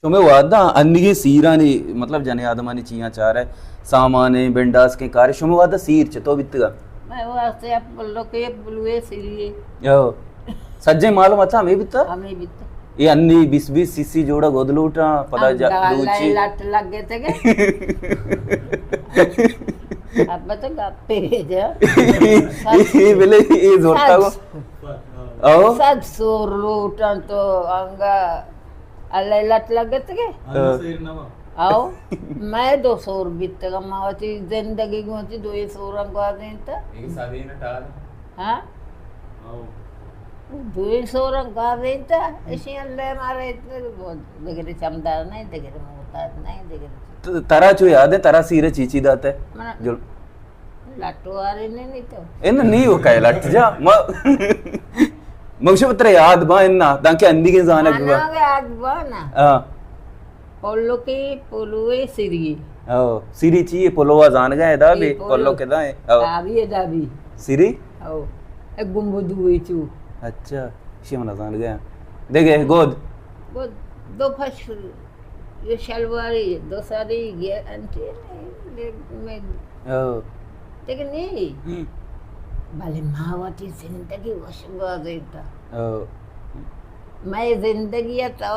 شمے وہدا انیگیں سیرانی، مطلب، جنیں آدمانی چیاں چارئے، سامانیں، بنڈاسکیں کارے، شمے وہدا سیر چتو بیتگا؟ مئے واسطہ یک پلوکے، پلوئے سیریے۔ او۔ سجیں معلوم اتاں ہمے بیتا؟ ہمے بیتا۔ اے انی بیس بیس سی سی جوڑا گد لوٹاں، پدا جا-، دوچی۔ لٹ لگے تگے۔ اب تو گپے جا۔ اے بلے اے زورتا گو۔ او۔ سد سور لوٹاں تو انگا اللہ لٹ لگتگے۔ ہاں۔ آؤ، مئے دو سور بیتگا، ما وتی زندگی گوں وتی دوئیں سوراں گوازینتا۔ ہاں؟ دوئیں سوراں گوازینتا، اشی اللہ مارا اتنے دگرے چمدار نہیں، دگرے محتاج نہیں، دگرے۔ تو ترا چو یاد ہے، ترا سیرے چی چی داتے؟ من جو لٹوارے نے نہیں تو۔ ان نہیں وہ کہے لٹ جا۔ ما، مگشو ترے یاد با انا، دانکہ اندی کے زانگ با۔ یاد با نا۔ ہاں۔ پلو کے، پلوے سری۔ او، سری چی ہے؟ پلوا زانگا ہے دا اے بھی، پلو۔ پلو کے دا ہے۔ او۔ دا بھی ہے، دا بھی۔ سری؟ او۔ اے گمبو دوئے چو۔ اچھا، شی منا زانگا ہے۔ دیکھے، گود۔ گود، دو پش یہ شلواری دو ساری گارنٹی نہیں، لے-، میں او۔ دیکھ نہیں۔ ہم۔ بلے ما وتی زندگی وش گوازینتا۔ او۔ مئے زندگی ء تو،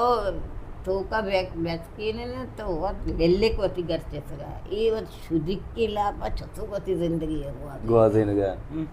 توکا بیک-، بیتکینے نا تو وت للک وتی گرچے سگا۔ اے وت شدیکی لاپا چتو وتی زندگی ء گوازینگا۔ گوازینگا۔ ہم۔